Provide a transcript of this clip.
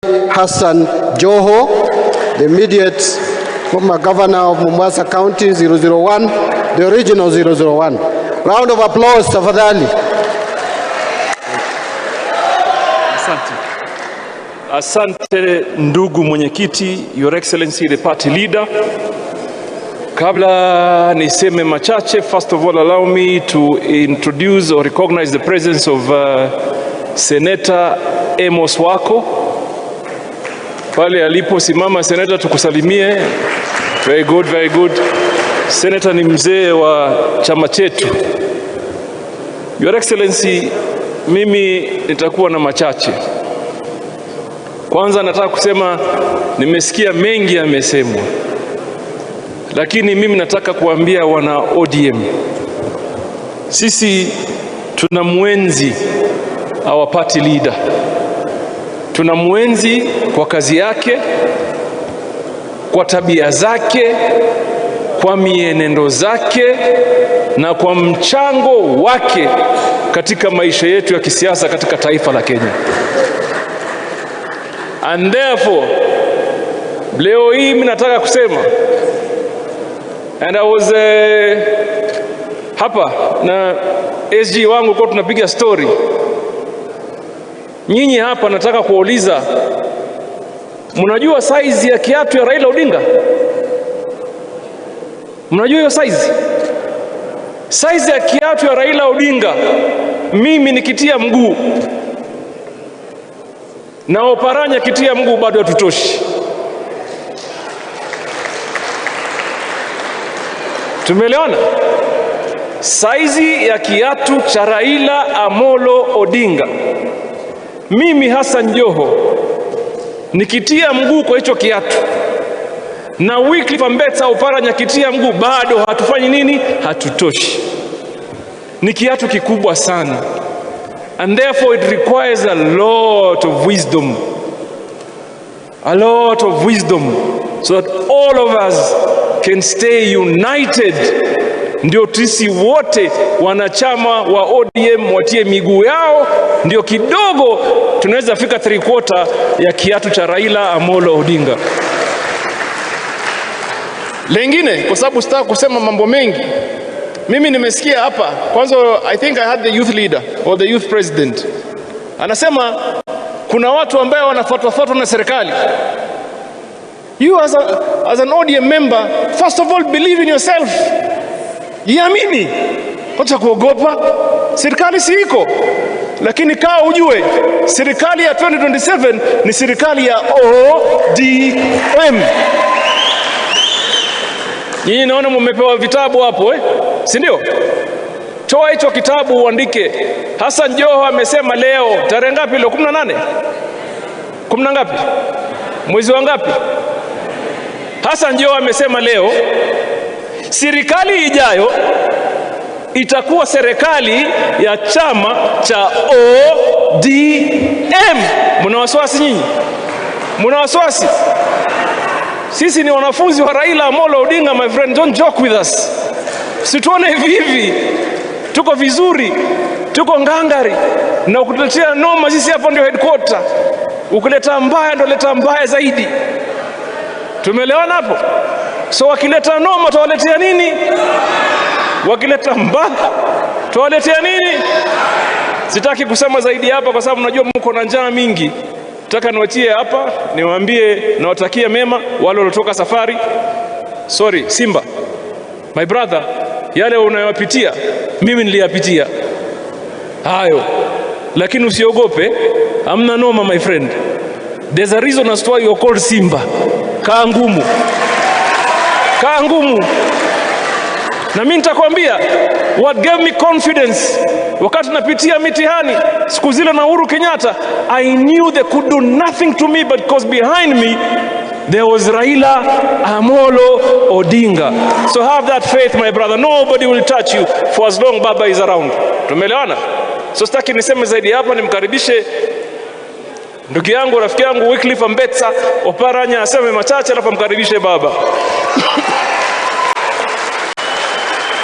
Hassan Joho, the immediate former governor of Mombasa County 001, the original 001. Round of applause, tafadhali. Asante. Asante ndugu mwenyekiti, Your Excellency the party leader. Kabla niseme machache, first of all allow me to introduce or recognize the presence of Senator Amos Wako. Pale aliposimama Senator, tukusalimie. Very good, very good. Senator ni mzee wa chama chetu. Your Excellency, mimi nitakuwa na machache. Kwanza nataka kusema nimesikia mengi yamesemwa, lakini mimi nataka kuambia wana ODM, sisi tunamwenzi our party leader, tunamwenzi kwa kazi yake, kwa tabia zake, kwa mienendo zake na kwa mchango wake katika maisha yetu ya kisiasa katika taifa la Kenya. And therefore, leo hii mimi nataka kusema, and I was hapa na SG wangu kwa tunapiga story. Nyinyi hapa nataka kuuliza, mnajua size ya kiatu ya Raila Odinga? Mnajua hiyo size? Size ya kiatu ya Raila Odinga, mimi nikitia mguu na Oparanya kitia mguu bado hatutoshi. Tumeelewana? Saizi ya kiatu cha Raila Amolo Odinga, mimi Hassan Joho nikitia mguu kwa hicho kiatu na Wycliffe Ambetsa Oparanya kitia mguu bado hatufanyi nini? Hatutoshi. Ni kiatu kikubwa sana. And therefore it requires a lot of wisdom. A lot of wisdom so that all of us can stay united. Ndio sisi wote wanachama wa ODM watie miguu yao, ndio kidogo tunaweza fika 3/4 ya kiatu cha Raila Amolo Odinga. Lengine, kwa sababu sitaki kusema mambo mengi, mimi nimesikia hapa kwanza, I think I had the youth leader or the youth president anasema kuna watu ambao wanafuatwa na serikali. You as an ODM member, first of all believe in yourself. Jiamini, acha kuogopa. Serikali si iko, lakini kaa ujue serikali ya 2027 ni serikali ya ODM. Nyinyi naona mmepewa vitabu hapo, si ndio? Toa hicho kitabu uandike. Hassan Joho amesema leo tarehe ngapi leo? 18? 10 ngapi? Mwezi wa ngapi? Hassan Joho amesema leo serikali ijayo itakuwa serikali ya chama cha ODM. Mna wasiwasi nyinyi? Mna wasiwasi? Sisi ni wanafunzi wa Raila Amolo Odinga, my friend, don't joke with us. Situone hivi hivi. Tuko vizuri, tuko ngangari, na ukutuletea noma sisi hapo ndio headquarter. Ukileta mbaya ndio leta mbaya zaidi. Tumeelewana hapo? So wakileta noma tuwaletea nini? Wakileta mbaya tuwaletea nini? Sitaki kusema zaidi hapa kwa sababu najua mko na njaa mingi. Nataka niwatie hapa, niwaambie nawatakia mema wale waliotoka safari. Sorry, Simba. My brother, yale unayopitia mimi niliyapitia hayo. Lakini usiogope, hamna noma my friend. There's a reason as to why you are called Simba. Kaa ngumu. Kaa ngumu. Na mimi nitakwambia what gave me confidence wakati napitia mitihani siku zile na Uhuru Kenyatta, I knew they could do nothing to me, but because behind me there was Raila Amolo Odinga. So have that faith, my brother. Nobody will touch you for as long Baba is around. Tumeelewana? So sitaki niseme zaidi hapa, nimkaribishe ndugu yangu, rafiki yangu Wycliffe Ambetsa Oparanya aseme machache alafu amkaribishe Baba.